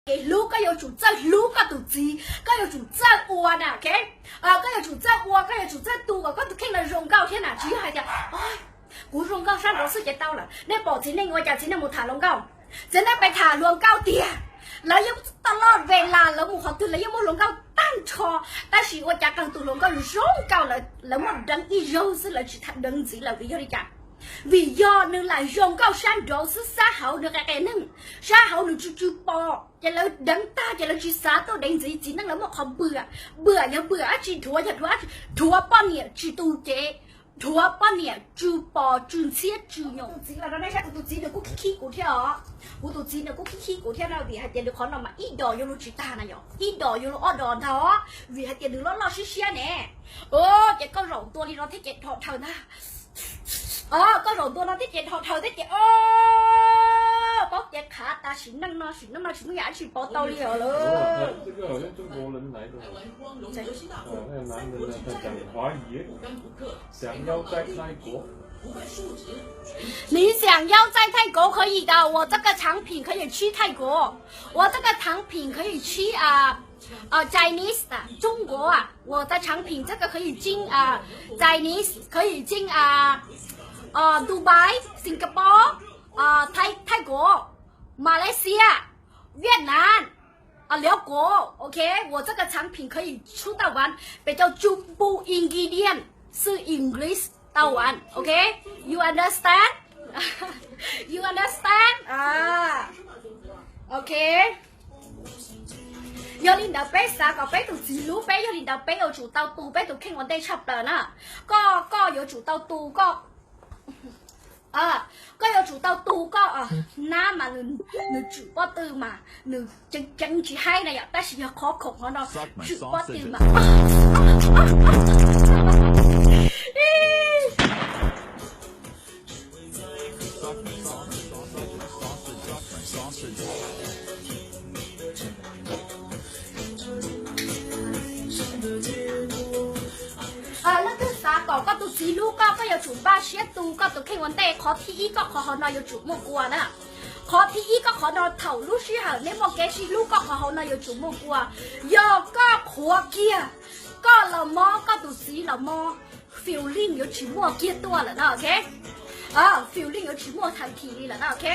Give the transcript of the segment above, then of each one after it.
kev hlub, koj yuav tsum txawj hlub koj tus txiv, koj yuav tsum txawj ua na, ok? Koj yuav tsum txawj ua, koj yuav tsum txawj tu kom koj tus kheej los zoo nkauj thiab na, tsis yog hais tias kuv zoo nkauj sab nraud xwb ces tau lawm. Nej pom txiv neej ua cas txiv neej mus tham hluas nkauj? Txiv neej pes tham hluas nkauj tiag, lawv yeej tau loj ve las, lawv mus qhov twg lawv yeej muaj hluas nkauj tag nrho. Tab sis ua cas qee tus hluas nkauj zoo nkauj lawv muaj deev ib zaug xwb, lawv tsis tham deev ntxiv lawm, vim yog li cas? Vim yog nws lam zoo nkauj sab nraud xwb, sab hauv nws qe qe neeg, sab hauv nws tsw tsw pos, ces lawv deev tag ces lawv tsis xav tuaj deev ntxiv. Txiv neej lawv muaj qhov npwam, npwam yog npwam dab tsi, dhuav yog dhuav dab tsi, dhuav poj niam tsis tu cev, dhuav poj niam tsw pos tsw ntxhiab tsw nyom. Tus txiv los no nej saib, kuv tus txiv nws kuj khib khib kuv thiab os. Kuv tus txiv nws kuj khib khib kuv thiab no, vim hais tias nws qhov no mas ib dos yuav luag tsis tag na yom, ib dos yuav luag ob dos ntag, vim hais tias nws loj loj siab siab ne. Ces koj zaum ntua li no thiab ces dhos dhawv ntag. Koj zaum ntua no thiab ces dhos dhawv thiab ces, paub tias qhav tas, sim neej no sim neej no tsis muaj yam dab tsi pauv tau li os lawm. 你想要在泰国可以的，我这个产品可以去泰国，我这个产品可以去啊，呃，Chinese 的，中国啊，我的产品这个可以进啊，Chinese 可以进啊，呃，Dubai、Singapore 啊，泰泰国、马来西亚、越南。 啊，辽国，OK，我这个产品可以出到完，比较中部 ingredient 是 English 到完，OK，you understand？You understand？啊，OK。Yog li ntawd peb xav kom peb tus txiv hlub peb, yog li ntawd peb yuav tsum tau tu peb tus kheej ua ntej tshaj plaws na. Koj, koj yuav tsum tau tu koj, koj yuav tsum tau tu koj nab mas nws tswm pob tw mas nws ceev ceev tsis haib na yom, tab sis yog qhov khoom hov no tswm pob tw mas Leej twg xav kom koj tus txiv hlub koj, koj yuav tsum npaj siab tu koj tus kheej ua ntej. Qhov thib ib, koj qhov hauv no yuav tsum muaj kua na. Qhov thib ib, koj qhov no thaum lub sij hawm nej muaj kev sib hlub, koj qhov hauv no yuav tsum muaj kua. Yog koj qhuav kiag, koj los mob, koj tus txiv los mob, feeling yuav tsis muaj kiag tuaj lawm na, ok? Feeling yuav tsis muaj thaim thim li lawm na, ok?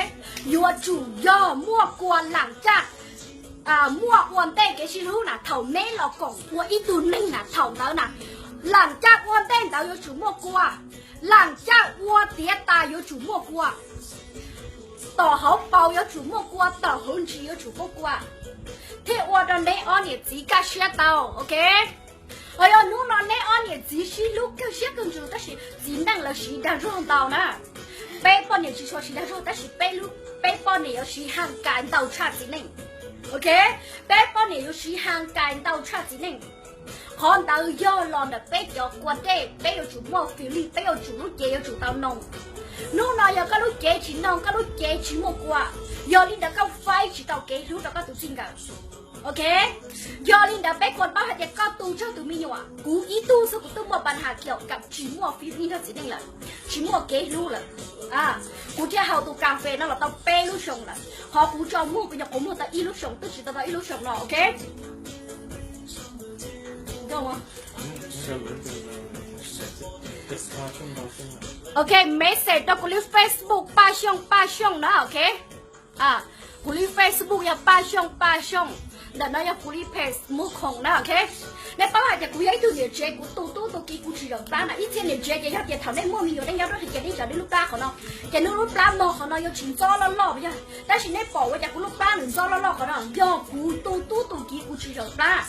Yuav tsum yog muaj kua lam caj muaj ua ntej kev sib hlub na, thaum neb los koom ua ib tug neeg na, thaum ntawd na, lam caj ua ntej ntawd yuav tsum muaj kua, lam caj ua tiav tas yuav tsum muaj kua, tom hauv paus yuav tsum muaj kua, tom hauv ntsis yuav tsum muaj kua, thiaj ua rau neb ob niam txiv kaj siab tau, ok? Ho yog hnub no neb ob niam txiv sib hlub kawg siab kawg ntsws tab sis txiv neej lawv siv dag zog ntau na. Peb poj niam tsis tshua siv dag zog tab sis peb, peb poj niam yuav siv haj kais ntau tshaj txiv neej, ok? Peb poj niam yuav siv haj kais ntau tshaj txiv neej. Qhov ntawd yog los ntawm peb cov kua dej, peb yuav tsum muaj feeling, peb yuav tsum lub cev yuav tsum tau noo. Hnub no yog koj lub cev tsis noo, koj lub cev tsis muaj kua, yog li ntawd koj faib tsis tau kev hlub rau koj tus txij nkawm, ok? Yog li ntawd peb kuas paub hais tias koj tu tsawg tus me nyuam, kuv ib tug xwb kuv twb muaj pas has kiaum kam tsis muaj feeling nrog txiv neej lawm, tsis muaj kev hlub lawm. Kuv thiaj haus tus kas fes no los tau peb lub xyoo lawm, qhov kuv tso muag kuv nyuam qhuav muag tau ib lub xyoo, twb tsis tau tau ib lub xyoo no, ok? Ok, message rau kuv li Facebook Paj Xyooj, Paj Xyooj na, ok? Kuv li Facebook yog Paj Xyooj, Paj Xyooj. Ntawm no yog kuv li page Mus Khoom na, ok? Nej paub hais tias kuv yog ib tug niam tsev, kuv tu tub tu kiv kuv tsis zawm plab na. Ib txhia niam tsev ces yog tias thaum nej muaj me nyuam nej nyob rau hauv ces nej zawm nej lub plab qhov no, ces nej lub plab mog qhov no yuav tsis ntxob loj loj yog. Tab sis nej pom ua cas kuv lub plab nws ntxob loj loj qhov no, yog kuv tu tub tu kiv kuv tsis zawm plab.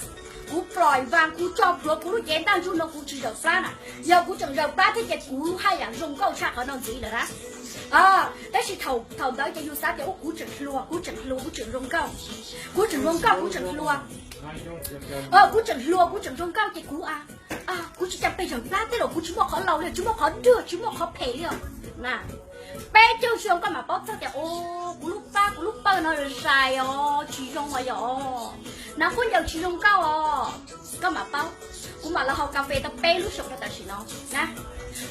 Kuv ploim vas, kuv tso plhuav kuv lub cev ntaj ntsug no kuv tsis zawm plab na. Yog kuv tseem zawm plab thiab ces kuv haj yam zoo nkauj tshaj qhov no ntxiv lawm na. Tab sis thaum ntawd ces yus xav tias ua kuv tseem hluas, kuv tseem hluas, kuv tseem zoo nkauj, kuv tseem zoo nkauj, kuv tseem hluas, kuv tseem hluas, kuv tseem zoo nkauj ces kuv, kuv tsis cam pes zawm plab tej los kuv tsis muaj qhov laus li, tsis muaj qhov ruam, tsis muaj qhov phem li os na. Peb caug xyoo koj mam paub txog tias, o, kuv lub plab, kuv lub pawg no zais os, tsis zoo os yom. Nav Khuab Ncaws tsis zoo nkauj os, koj mam paub. Kuv mam los haus kas fes tau peb lub xyoos rau tam sim no na,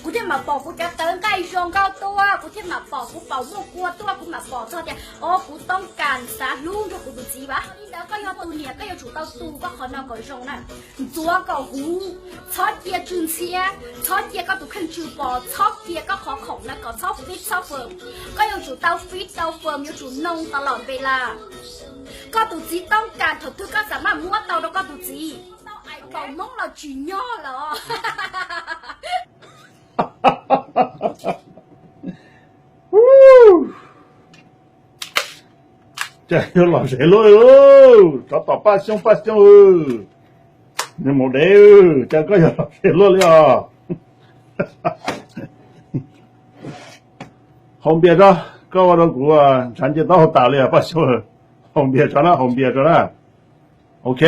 kuv thiaj mam pom kuv cov tawv nqaij zoo nkauj tuaj, kuv thiaj mam pom kuv paum muaj kua tuaj, kuv mam pom txog tias o kuv toob kas xav hlub nrog kuv tus txiv vas. Li ntawd koj yog tus niam koj yuav tsum tau tu koj qhov no kom zoo na. Ntxuav kom huv, txhob cia tsw ntxhiab, txhob cia koj tus kheej tsw pos, txhob cia koj qhov khoom na kom txhob fib txhob fwm. Koj yuav tsum tau fib tau fwm, yuav tsum noo tas los npe las. Koj tus txiv toob kas thaum twg koj xam maj muab tau rau koj tus txiv. Tau ais kaus moob los tsis nyog lawm. Cas yuav lom zem luaj, rov tom Paj Xyooj, Paj Xyooj, nws mus dev, cas koj yuav lom zem luaj li os. Haus npias tso, koj ua rau kuv ntshav nce taub hau tas li os Paj Xyooj. Haus npias tso na, haus npias tso na. Ok.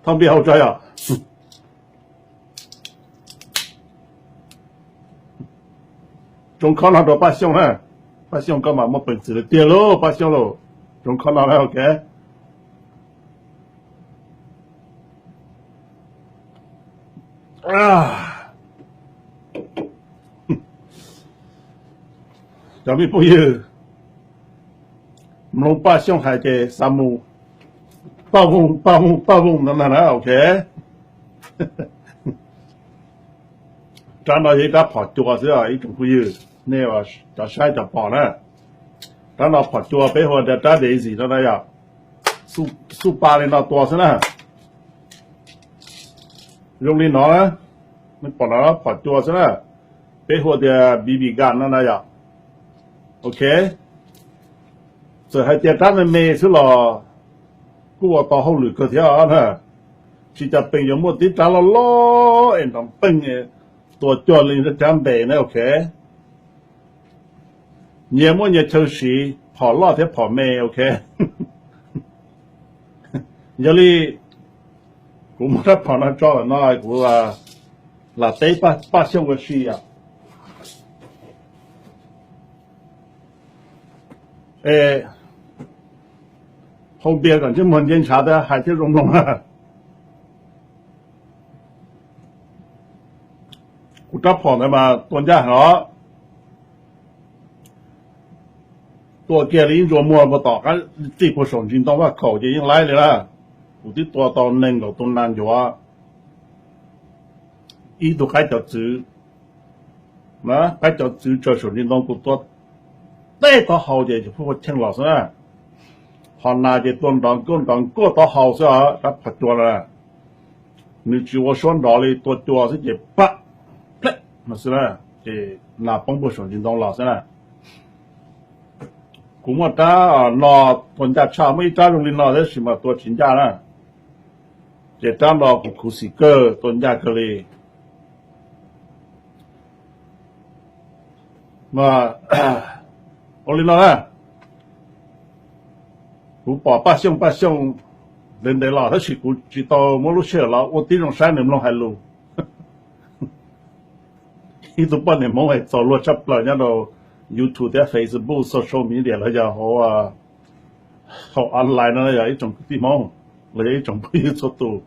Thauj npias haus tso yom. Tsoo khob no rau Paj Xyooj na. Paj Xyooj koj mam muaj peev xwm li tiag lauj Paj Xyooj lauj. Tsoo khob no na, ok. Cov me phooj ywg, mloog Paj Xyooj hais ces xav mus paj vooj paj vooj paj vooj no na, ok. Rab no yog ib rab phom cua xwb os ib tsoom phooj ywg, nej cov saib cov pom na. Rab no phom cua peb hu tias rab daisy no na yom. Xuj pa li no tua xwb na. Zoo li no na, nej pom no phom cua xwb na. Peb hu tias B B gun no na yom. Ok. Txawm hais tias rab me me xwb los kuj ua tau hauj lwm kawg thiab na. Tsis cas pees yuav muaj tib rab loj loj es nrov npeej tua cuag li rab ntes na, ok. Nyias muaj nyias chaw siv phom loj thiab phom me, ok. Yog li kuv muab rab phom no tso lawm no kuv lam teb Paj Xyooj ua si yom. Es haus npias kom ntsej muag nce ntshav thiab hais thiaj zoo mloog na. Kuv rab phom ntawd mas tua ncaj heev os. Tua kiag li ib ntsuas muag puag tom qab txij puag saum ntsis ntoo vaj khaum ces yeej laib li na. Kuv twb tua tau nees nkaum tus nas ncuav ib tug qaib cov txwv, qaib cov txwv tsaws saum ntsis ntoo kuv tua tej taub hau ces pheej ua cheej los xwb na. Ho nas ces tua nrov nkuaj nrov nkuaj taub hau xwb os, rab phom cua na. Nws tsis ua suab nrov li, tua cua xwb ces pam plem no xwb na, ces nas poob puag saum ntsis ntoo los xwb na. Kuv muaj rab no tua ncaj tshaj, muaj ib rab zoo li no tab sis mas tua tsis ncaj na. Ces rab no kuv khuv xim kawg, tua ncaj kawg li. Ua li no na, kuv pom Paj Xyooj, Paj Xyooj ntev ntev los tab sis kuv tsis tau muab lub sij hawm los ua tib zoo saib nws mloog hais lus. Ib tug poj niam Hmoob hais txaus luag tshaj plaws nyob rau YouTube thiab Facebook, social media los yog hauv, hauv online no yog ib tsoom kwv tij Hmoob los yog ib tsoom phooj ywg txhua tus.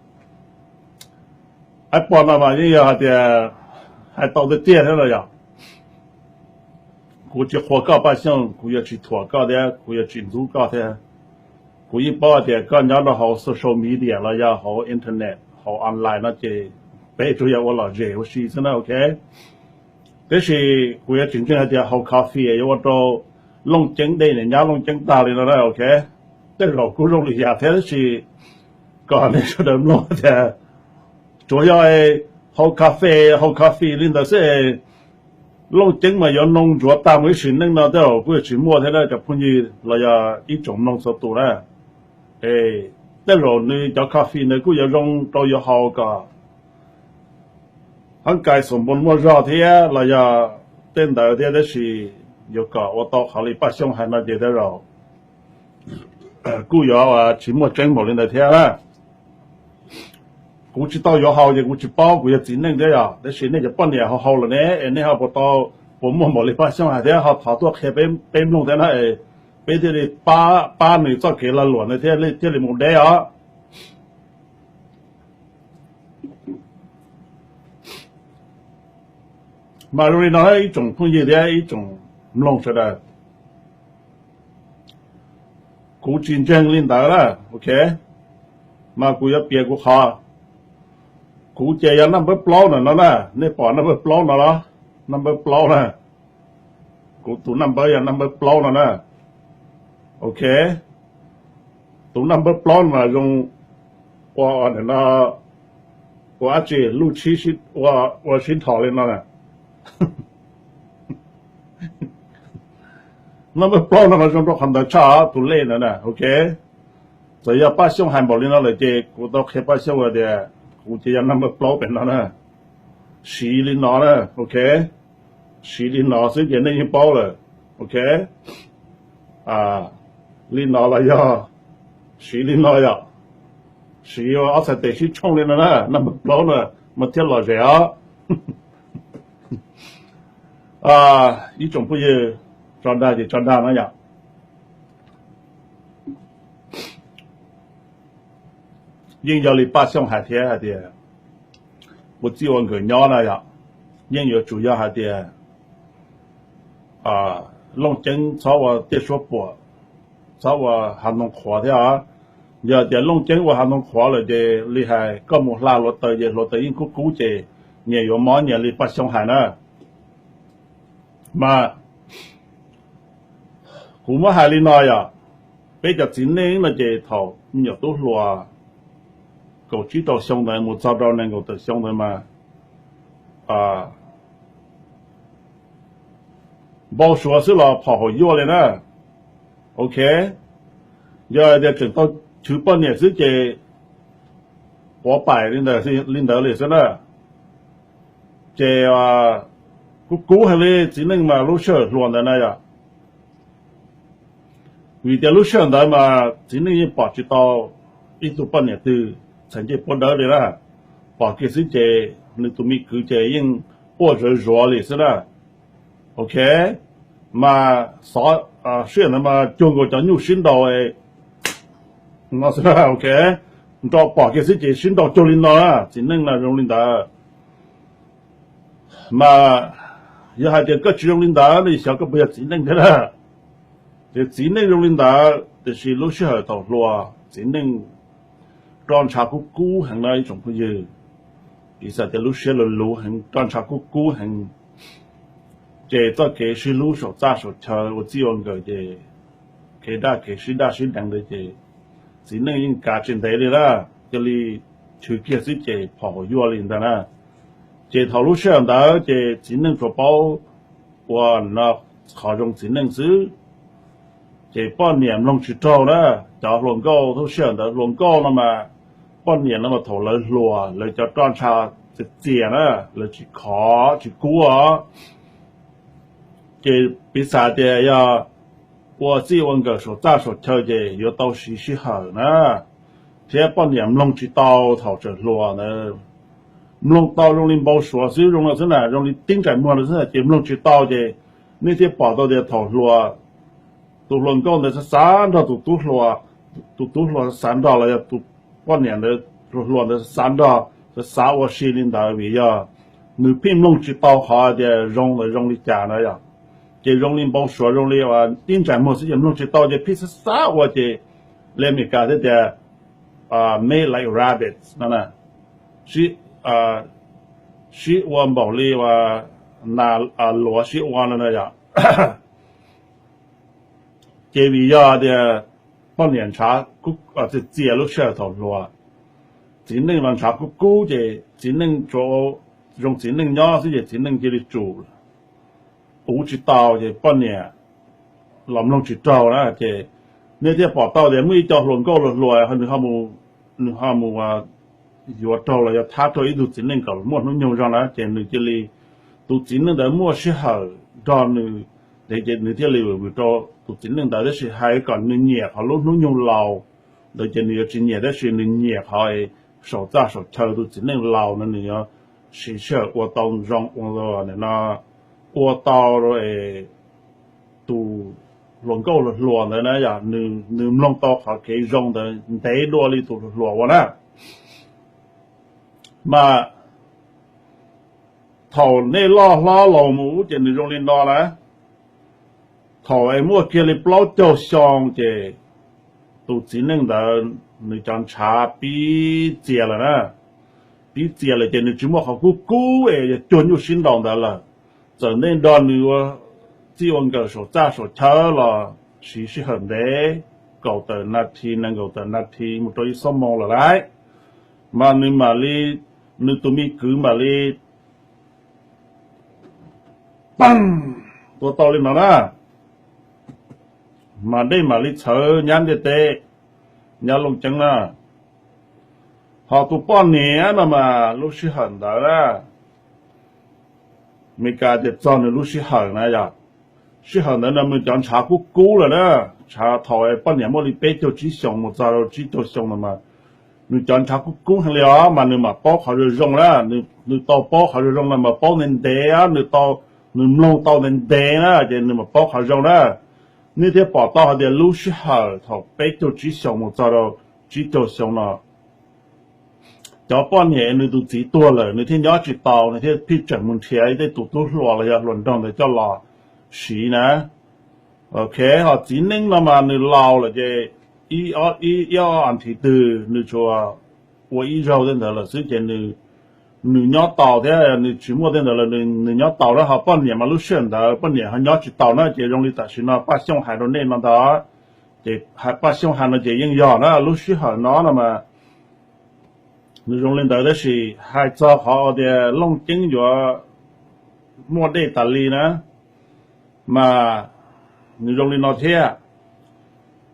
Ib pom no mas yeej yog hais tias hais tau tiag tiag thiab los yog. Kuv tsis qhuas koj Paj Xyooj, kuv yuav tsis thuam koj thiab kuv yuav tsis ntxub koj thiab. Kuv yeej paub hais tias koj nyob rau hauv social media los yog hauv internet, hauv online no ces peb tsuas yog ua lom zem ua si xwb na, ok. Tiam sis kuv yuav tsis ntseeg hais tias haus coffee yuav ua rau Looj Ceeb dej niam nyab Looj Ceeb tag li no na, ok. Tej zaum kuj zoo li yam thiab tab sis kom nej sawv daws mloog tias tsuas yog haus coffee, haus coffee li ntawd xwb, Looj Ceeb mas yuav noo ntsuav tag mus ib sim neej no tej zaum kuj yuav tsis muaj thiab na cov phooj ywg los yog ib tsoom mloog txhua tus na. Tej zaum nws cov coffee ntawd kuj yuav zoo rau yuav haus kom hab kais xom npo muaj zog thiab los yog tej ntawd thiab tab sis yuav kom ua tau qhov li Paj Xyooj hais no ces tej zaum kuj yuav tsis muaj tseeb npaum li ntawd thiab na. Kuv tsis tau yuav haus ces kuv tsis paub, kuv yog txiv neej thiab yog, tab sis nej cov poj niam ho haus lawm ne es nej ho puas tau, puas muaj npaum li Paj Xyooj hais thiab ho thov tuaj qhia peb mloog thiab na es peb thiaj li pab, pab nws txoj kev lag luam ntawd thiaj, thiaj li mus deb os. Mas zoo li no ib tsoom phooj ywg thiab ib tsoom mloog sawv daws, kuv tsis ntseeg li ntawd na, ok. Mas kuv yuav piav kuv qhov, kuv ces yog naj npawb plaub no na, nej pom naj npawb plaub no los? Naj npawb plaub na, kuv tus naj npawb yog naj npawb plaub no na, ok. Tus naj npawb plaub no zoo ua, ua dab tsi, luj tshib, ua sib dhos li no na. Naj npawb plaub no zoo rau qhov ntawd tshaj tus lej ntawd na, ok. Txawm yog Paj Xyooj hais npaum li no lawm ces kuv tau qhia Paj Xyooj tias kuv ces yog naj npawb plaub pem no na. Siv li no na, ok. Siv li no xwb ces nej yeej paub lawm, ok. Li no los yog siv li no yom. Siv ob txhais tes sib tshooj li no na, naj npawb plaub no mas thiaj lom zem os. Ib tsoom phooj ywg, tso dag ces tso dag no yom. Yeej yog li Paj Xyooj hais thiab hais tias ua txij ua nkawm nyob na yom, yeej yuav tsum yog hais tias Looj Ceeb txhob ua tiaj suab puam, txhob ua hav ntoo qhuav thiab os. Yog tias Looj Ceeb ua hav ntoo qhuav lawm ces li hais koj mus hla hluav taws ces hluav taws yeej kub kub ces nyias yuav mob nyias li Paj Xyooj hais na. Mas kuv muab hais li no yom, peb cov txiv neej no ces thaum me nyuam tub hluas kaum tsib rau xyoo ntawd mus txog rau nees nkaum tawm xyoo ntawd mas npau suav xwb los phom haum yuaj li na. Ok, yog tias tseem tau chwv poj niam xwb ces quav paim li ntawd li xwb na. Ces kub kub heev li txiv neej mas lub sij hawm hluas ntawd na yom. Vim tias lub sij hawm ntawd mas txiv neej yeej pom tsis tau ib tug poj niam twg txhais ncej puab dawb li na. Pom kiag xwb ces nws tus me kwv ces yeej quaj zawv zuav li xwb na. Ok, mas xov, sij hawm ntawd mas cuag nkaus cov nyuj sib nraus no xwb na. Ok, nrau pom kiag xwb ces sib nraus cuag li no na, txiv neej no zoo li ntawd. Mas yog hais tias koj tsis zoo li ntawd no xyov koj puas yog txiv neej thiab na. Ces txiv neej zoo li ntawd tiam sis lub sij hawm thaum hluas txiv neej roj ntsha kub kub heev na ib tsoom phooj ywg. Piv xam tias lub siab luv luv heev, roj ntsha kub kub heev, ces txoj kev sib hlub saum txaj saum chaw ua txij ua nkawm ces kev daj kev sib daj sib deev ntawd ces txiv neej yeej kav tsis ntev li na, cia li chwv kiag xwb ces phom haum yuaj li ntag na. Ces thaum lub sij hawm ntawd ces txiv neej tsuas paub ua no qhov zoo txiv neej xwb. Ces poj niam mloog tsis raug na, cov hluas nkauj lub sij hawm ntawd hluas nkauj no mas poj niam no mas thaum lawv hluas lawv cov roj ntsha txias txias na, lawv tsis khov tsis kub os. Ces piv xam tias yog ua txij ua nkawm saum txaj saum chaw ces yuav tau siv sij hawm na, thiab poj niam mloog tsis tau thaum tseem hluas ntawd. Mloog tau zoo li npau suav xwb, zoo li xwb na, zoo li tib nraim muag no xwb na, ces mloog tsis tau ces nej thiaj pom tau tias thaum hluas tus hluas nkauj ntawd xav xav nrog tus tub hluas, tus tub hluas xav nrog los yog tus poj niam ntawd hluas hluas ntawd xav nrog, xav xav ua si li ntawd vim yog nws pheej mloog tsis tau qhov tias zoo ntawd zoo li cas na yom. Ces zoo li npau suav zoo li tib ntsais muag xwb ces mloog tsis tau ces pheej xav xav ua ces li Amelikas thiaj tias made like rabbits no na, sib ua npaum li nas luav sib ua no na yom. Ces vim yog tias poj niam ntshav txias txias lub sij hawm thaum hluas, txiv neej los ntshav kub kub ces txiv neej tsuas zoo txiv neej nyob xwb ces txiv neej cia li tsum, puv tsis tau ces poj niam los mloog tsis raug na. Ces nej thiaj pom tau tias muaj ib co hluas nkauj hluas hluas nws ho mus yuav raug los yog thab raug ib tug txiv neej kom muaj hnub nyoog zog na ces nws cia li, tus txiv neej ntawd muaj sij hawm nrog nws, ces nws thiaj li vwm rau tus txiv neej ntawd tab sis hais kom nws nyiam qhov lub hnub nyoog laus ntawd ces nws yuav tsis nyiam tab sis nws nyiam qhov saum txaj saum chaw tus txiv neej laus no nws yuav siv sij hawm ua tau zoo ua no, ua tau tus hluas nkauj hluas hluas ntawd na yog nws mloog tau qhov kev zoo ntawd ntev dua li tus hluas hluas ua na. Mas thaum nej loj hlob laus mus ces nws zoo li no na, thaum es muaj kiag li plaub caug xyoo ces tus txiv neej ntawd nws cov ntshav pib txias lawm na, pib txias lawm ces nws tsis muaj qhov kub kub es yog cuag nyuj sib ntaus ntawd lawm. Txawm nej nrog nws ua txij ua nkawm saum txaj saum chaw los siv sij hawm ntev, kaum tawm nas this nees nkaum tawm nas this mus rau ib xuab moos lawm lauj, mas nws mam li, nws tus me kwv mam li pam tua tau li no na, mas dej mam li txhawv nyab ntiaj teb, nyab Looj Ceeb na. Ho tus poj niam no mas lub sij hawm ntawd na, Meskas tias txog nws lub sij hawm na yog, sij hawm ntawd no nws cov ntshav kub kub lawm na, ntshav thaum poj niam muaj li peb caug tsib xyoos mus txog rau tsib caug xyoo no mas nws cov ntshav kub kub heev li os, mas nws mam paub qhov zoo zoo na, nws tau paub qhov zoo zoo no mas paub ntev ntev, nws tau, nws mloog tau ntev ntev na ces nws mam paub qhov zoo na. Nej thiaj pom tau hais tias lub sij hawm thaum peb caug tsib xyoos mus txog rau tsib caug xyoo no, cov poj niam nws tus txiv tuag lawm nws thiaj nyob tsis tau, nws thiaj pheej tseem mus nrhiav tej tus tub hluas los yog hluas nraug ntawd coj los siv na. Ok, ho txiv neej no mas nws laus lawm ces ib ob as thiv twg nws tsuas ua ib zaug tej ntawd lawm xwb ces nws nyob tau thiab, nws tsis muaj tej ntawd lawm nws nyob tau na. Ho poj niam mas lub sij hawm ntawd poj niam ho nyob tsis tau na ces zoo li tam sim no Paj Xyooj hais rau nej no ntag, ces Paj Xyooj hais no ces yeej yog na, lub sij hawm no no mas nws zoo li ntawd tab sis hais txog qhov tias Looj Ceeb yuav muaj dej tas li na, mas nws zoo li no thiab.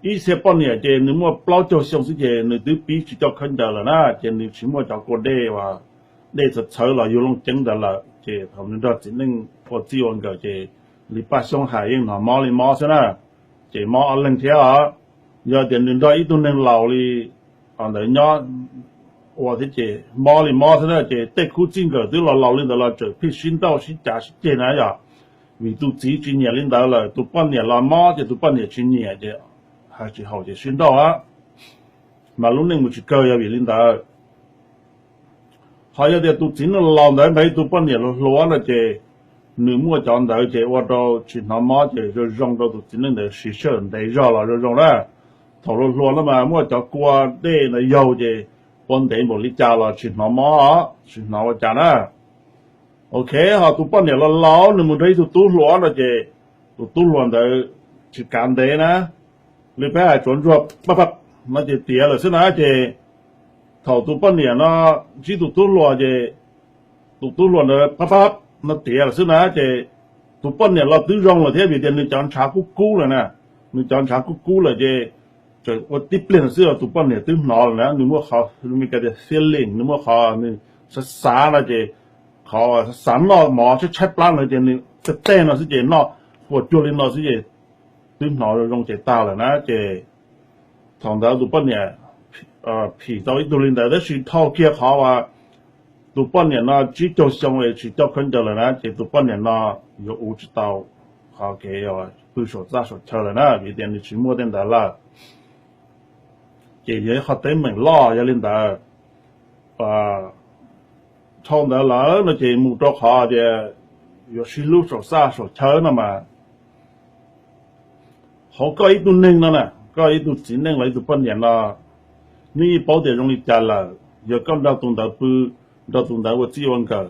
Ib txhia poj niam ces nws muaj plaub caug xyoo xwb ces nws twb pib tsis coj khaub ncaws lawm na, ces nws tsis muaj cov kua dej uas dej txhawv txhawv los yug Looj Ceeb ntawd lawm, ces thaum nws nrog txiv neej ua txij ua nkawm ces li Paj Xyooj hais yeej hnov mob li mob xwb na, ces mob ob leeg thiab os. Yog tias nws nrog ib tug neeg laus li ntawd nyob ua thiab ces mob li mob xwb na, ces tej khub txij nkawm twb los laus li ntawd los tseem pheej sib nrauj sib cav sib ceg na yog, vim tus txiv tsis nyiam li ntawd lawm, tus poj niam los mob ces tus poj niam tsis nyiam ces hais tsis haum ces sib nrauj, mas lub neej mus tsis kawg yog vim li ntawd. Ho yog tias tus txiv neej laus ntawd nrog ib tug poj niam hluas hluas no ces nws muaj cov ntawd ces ua rau tsis hnov mob ces zoo zoo rau tus txiv neej ntawd siv sij hawm ntev zog los zoo zoo na. Thaum hluas hluas no mas muaj cov kua dej ntawd yaug ces ua ntev npaum li cas los tsis hnov mob, tsis hnov ua cas na. Ok, ho tus poj niam los laus nws mus nrog ib tug tub hluas no ces tus tub hluas ntawd tsis kav ntev na, li peb hais tsuav ntsuag pab pab no ces tiav lawm xwb na ces thaum tus poj niam no ntsib tus tub hluas ces tus tub hluas ntawd pab pab no tiav lawm xwb na ces tus poj niam los twb zoo lawm thiab vim tias nws cov ntshav kub kub lawm na, nws cov ntshav kub kub lawm ces tseem ua tib pliag ntawd xwb los tus poj niam twb hnov lawm na, nws muaj qhov Meskas tias feeling, nws muaj qhov nws xav xav no ces qhov xav noj mov tshaib tshaib plab no ces nws tej teg no xwb ces noj puas cuag li no xwb ces twb hnov zoo zoo ces tag lawm na ces thaum ntawd tus poj niam phim tau ib tug li ntawd tab sis dhau kiag qhov uas tus poj niam no tsib caug xyoo es tsis coj khaub ncaws lawm na ces tus poj niam no yuav ua tsis tau qhov kev pw saum txaj saum chaw lawm na vim tias nws tsis muaj tej ntawd lawm. Ces yog ib qhov teeb meem loj yog li ntawd. Dhau ntawd lawm no ces mus rau qhov tias yuav sib hlub saum txaj saum chaw no mas hauv koj ib tug neeg no na, koj ib tug txiv neej los ib tug poj niam no, nej yeej paub tias zoo li cas lawm. Yog koj nrog tus ntawd pw, nrog tus ntawd ua txij ua nkawm,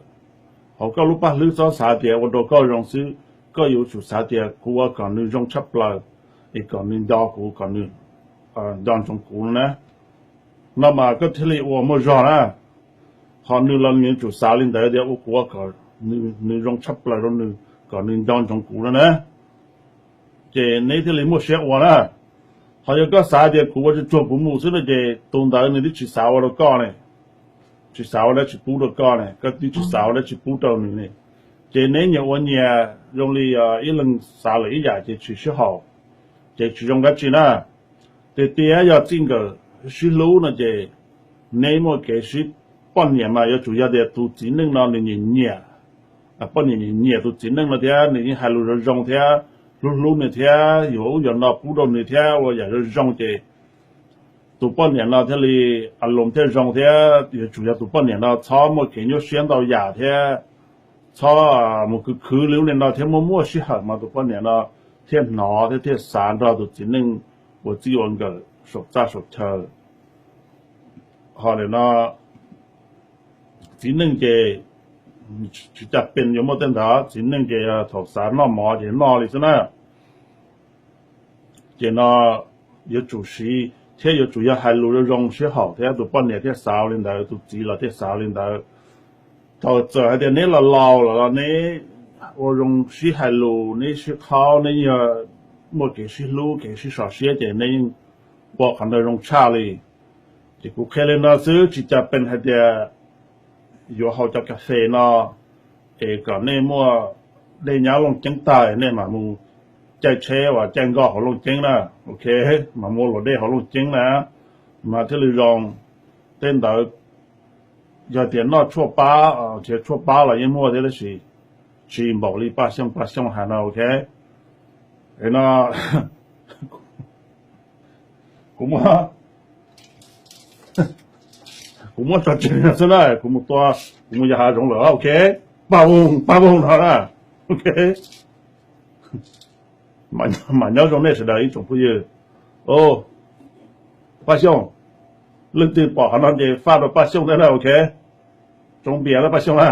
hauv koj lub paj hlwb txhob xav tias ua rau koj zoo xwb, koj yuav tsum xav tias kuv ua kom nws zoo tshaj plaws, es kom nws nco kuv, kom nws nco ntsoov kuv no na. No mas koj thiaj li ua muaj zog na. Ho nws los nws yuav tsum xav li ntawd tias ua kuv ua kom nws zoo tshaj plaws rau nws, kom nws nco ntsoov kuv no na. Ces neb thiaj li muaj siab ua na. Ho yog koj xav tias kuv ua tsuag tsuag kuv mus xwb no ces tus ntawd nws twb tsis xav ua rau koj ne, tsis xav ua dab tsi pub rau koj ne, koj twb tsis xav ua dab tsi pub rau nws ne. Ces neb nyias ua nyias zoo li ib leeg xav lawm ib yam ces tsis sib haum, ces tsis zoo dab tsi na. Tiag tiag yog txij nkawm sib hlub no ces neb muaj kev sib, poj niam mas yuav tsum yog tias tus txiv neej no nws nyiam nyiam, poj niam nyiam nyiam tus txiv neej no thiab nws yeej hais lus zoo zoo thiab hlub hlub nws thiab yuav ub yuav no pub rau nws thiab ua yam zoo zoo ces tus poj niam no thiaj li a lus thiaj zoo thiab yuav tsum yog tus poj niam no txhob muaj kev nyuaj siab ntau yam thiab txhob mus khwv khwv li lub niag no thiab muaj muaj sij hawm mas tus poj niam no thiaj hnov thiab thiaj xav nrog tus txiv neej ua txij ua nkawm saum txaj saum chaw. Ho nim no txiv neej ces tsis cas pes yuav muaj tej ntawd, txiv neej ces thaum xav noj mov ces noj li xwb na. Ces no yuav tsum siv thiab yuav tsum yog hais lus zoo zoo sib haum thiab tus poj niam thiaj xav li ntawd, tus txiv los thiaj xav li ntawd. Thaum txawm hais tias neb los laus lawm los neb ua zoo sib hais lus, neb sib qhaub, neb yog muaj kev sib hlub kev sib sov siab ces neb yeej ua qhov ntawd zoo tshaj li. Ces kuv qhia li no xwb, tsis cas pes hais tias yuav haus cov kas fes no es kom nej muaj dej nyab Looj Ceeb tag nej mam mus caij tsheb uas caij nkoj hauv Looj Ceeb na, ok, mam mus luam dej hauv Looj Ceeb na, mas thiaj li zoo. Tej ntawd yog tias noj tshuaj pab, nrhiav tshuaj pab los yeej muaj thiab tab sis tsis npaum li Paj Xyooj, Paj Xyooj hais no, ok. Es no kuv muab, kuv muab tso tseg no xwb na, kuv mus tua, kuv mus yos hav zoov lawm, ok. Paj Voog, Paj Voog no na, ok. Mam nyob zoo nej sawv daws ib tsoom phooj ywg. Paj Xyooj, leej twg pom qhov no ces faj rau Paj Xyooj thiab na, ok. Tsoo npias na Paj Xyooj na.